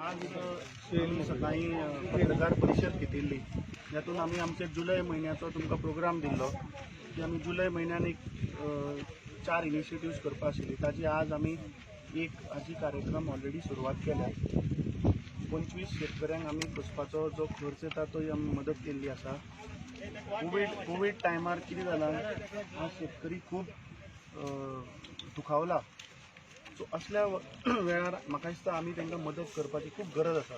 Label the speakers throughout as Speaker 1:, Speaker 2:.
Speaker 1: आज आमी सकाळी पत्रकार परिशद घेतिल्ली, जातून आमी आमचे जुलय म्हयन्याचो तुमकां प्रोग्राम दिल्लो की आमी जुलय म्हयन्यान एक चार इनिशिएटिव्स करपा आशिल्ली. ताजी आज आमी एक हाजी कार्यक्रम ऑलरेडी सुरवात केल्या. 25 शेतकऱ्यांक आमी कसपाचो जो खर्च येता तोय आमी मदत केल्ली आसा. कोवीड टायमार कितें जालां, आज शेतकरी खूब दुखावला. सो असल्या वेळार म्हाका दिसता आमी तांकां मदत करपाची खूब गरज आसा,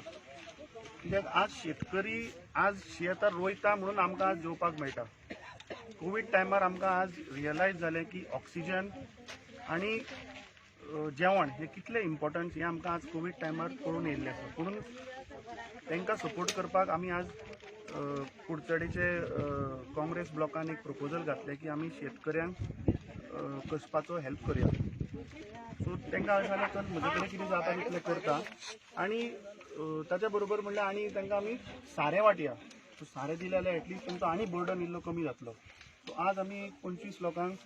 Speaker 1: कित्याक आज शेतकरी आज शेत रोयता म्हणून आमकां आज जेवपाक मेळटा. कोवीड टायमार आमकां आज रियलायज जालें की ऑक्सिजन आनी जेवण हें कितलें इम्पॉर्टंट हें आमकां आज कोवीड टायमार कळून येयल्लें आसा. म्हणून तांकां सपोर्ट करपाक आमी आज कुडचडेचे काँग्रेस ब्लॉकान एक प्रपोजल घातलें की आमी शेतकऱ्यांक कसपाचो हेल्प करुया. सो तांकां अशें जालें, चल म्हजे कडेन कितें जाता तितलें करता आनी ताच्या बरोबर म्हणल्यार आनी तांकां आमी सारें वांटया. सो सारें दिलें जाल्यार एटलिस्ट तांचो आनी बर्डन इल्लो कमी जातलो. सो आज आमी 25 लोकांक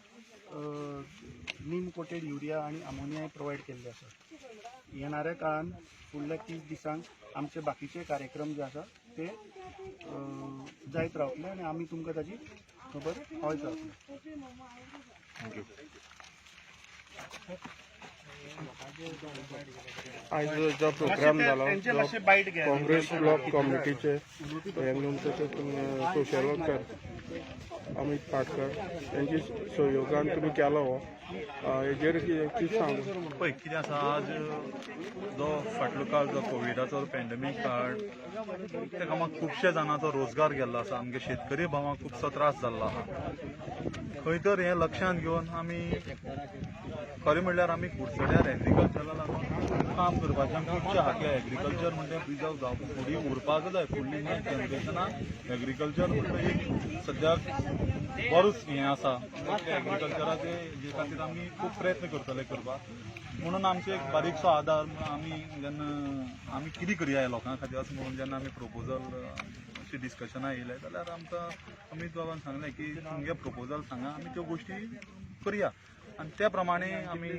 Speaker 1: नीम कोटेड युरिया आनी अमोनिया प्रोवायड केल्ले आसा. येणाऱ्या काळान फुडल्या 30 दिसांक आमचे बाकीचे कार्यक्रम जे आसा ते जायत रावतले आनी आमी तुमकां ताची खबर पावयत रावतले.
Speaker 2: Thank you.
Speaker 3: आयज जो प्रोग्राम जालो
Speaker 1: तेंचे
Speaker 3: जो
Speaker 1: मातशे बायट घे.
Speaker 3: काँग्रेस ब्लॉक कमिटीचे हे सोशल वर्कर अमित पाटकर यांची सहयोगान तुमी केलो हो, हेजेर कितें सांगू?
Speaker 2: पळय कितें आसा, आज जो फाटलो काळ जो कोविडाचो पॅन्डेमीक काळ, त्या कामाक खुबशे जाणांचो रोजगार गेल्लो आसा. आमगे शेतकरी भावांक खुबसो त्रास जाल्लो आहा. खंय तर हें लक्षांत घेवन आमी खरें म्हणल्यार आमी कुडचड्यार एग्रीकल्चरा लागून काम करपाचें आमकां खुबशे हाके. एग्रीकल्चर म्हणजे प्रिजर्व जावपाक फुडें उरपाक जाय. फुडली जनरेशनाक एग्रीकल्चर म्हणटा एक सद्याक बरोच हें आसा. एग्रीकल्चराचे जे खातीर आमी खूब प्रयत्न करतले करपाक. म्हणून आमचे एक बारीकसो आदार म्हणून आमी जेन्ना आमी कितें करया ह्या लोकां खातीर अशें म्हणून जेन्ना आमी प्रपोजल अशी डिस्कशनां येयले जाल्यार आमकां अमीत बाबान सांगलें की तुमगे प्रपोजल सांगा, आमी त्यो गोश्टी करया. आनी त्या प्रमाणे आमी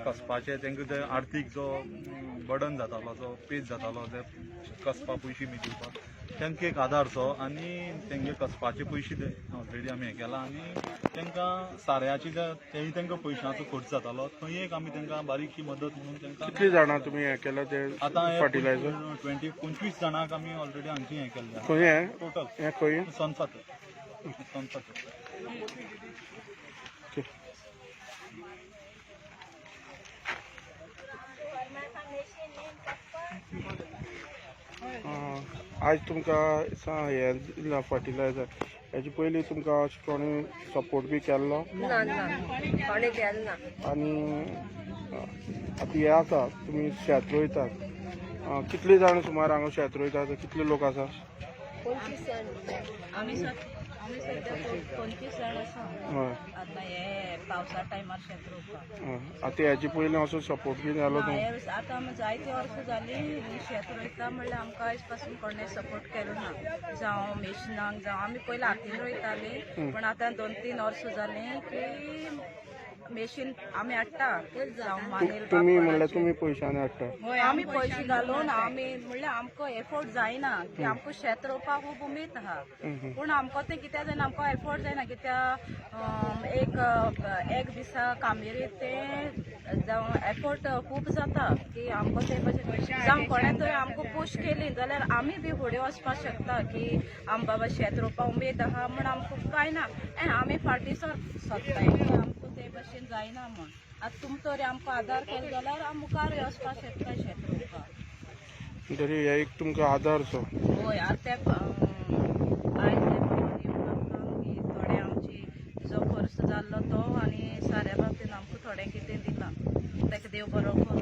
Speaker 2: कसपाचे तांकां जे आर्थीक जो बर्डन जातालो, जो पेज जातालो, ते कसपा पयशे बी दिवपाक तांकां एक आदारचो आनी तेंगे कसपाचे पयशे ऑलरेडी आमी हें केला. आनी तांकां साऱ्याची तेय तांकां पयशांचो खर्च जातालो, थंय एक आमी तांकां बारीकशी मदत म्हणून तांकां.
Speaker 3: कितली जाणां तुमी हें केलां ते
Speaker 2: आतां
Speaker 3: फर्टिलायझर?
Speaker 2: 20 25 जाणांक आमी ऑलरेडी हांगची हें केल्लें.
Speaker 3: खंय हें?
Speaker 2: टोटल.
Speaker 3: हें खंय?
Speaker 2: सनफात, सनफात.
Speaker 3: ओके. आयज तुमकां हें दिलां फर्टिलायझर, हेजे पयलीं तुमकां अशें कोणें सपोर्ट बी केल्लो?
Speaker 4: ना ना, कोणें केलें ना.
Speaker 3: आनी आतां हें आसा, तुमी शेत रोयतात, कितले जाण सुमार हांगा शेत रोयतात, कितले लोक आसा?
Speaker 4: 25 जाण.
Speaker 5: आमी सद्या 25 जाण आसा.
Speaker 3: हय.
Speaker 5: आतां हे पावसा टायमार शेत रोवपाक.
Speaker 3: हय. आतां हेजे पयलीं असो सपोर्ट बी जालो
Speaker 5: ना,
Speaker 3: तुमकां?
Speaker 5: हे आतां आमी जायते वर्सां जालीं शेत रोयता म्हणल्यार आमकां आयज पासून कोणें सपोर्ट केलो ना, जावं मेशिनाक जावं. आमी पयलीं हातीन रोयतालीं, पण आतां 2-3 वर्सां जालीं की मेशीन आमी हाडटा, जावं मानेल.
Speaker 3: तुमी म्हणल्यार तुमी पयशांनी हाडटा?
Speaker 5: आमी पयशे घालून. आमी म्हणल्यार आमकां एफोर्ट जायना की आमकां शेत रोवपाक खूब उमेद आहा, पूण आमकां तें कित्याक जायना, आमकां एफोर्ट जायना कित्याक एक एक दिसा कामेरी तें जावं एफोर्ट खूब जाता की आमकां ते भशेन जावं कोणें तरी आमकां पुश केली जाल्यार आमी बी फुडें वचपाक शकता की आम बाबा शेत रोवपाक उमेद आहा म्हूण आमकां कांय ना. आमी फाटीं सोदताय की आमकां ते भशेन जायना म्हूण. आतां तुमी तरी आमकां आदार केलो जाल्यार आमी मुखार वचपाक शकता शेत रोवपाक.
Speaker 3: तरी हे एक तुमकां आदार सो.
Speaker 5: हय, आतां ते आयज ते प्रमाणे येवन आमकां आमगे थोडे आमची जो खर्च जाल्लो तो आनी साऱ्या बाबतीन आमकां थोडें कितें दिलां, ताका देव बरो करूं.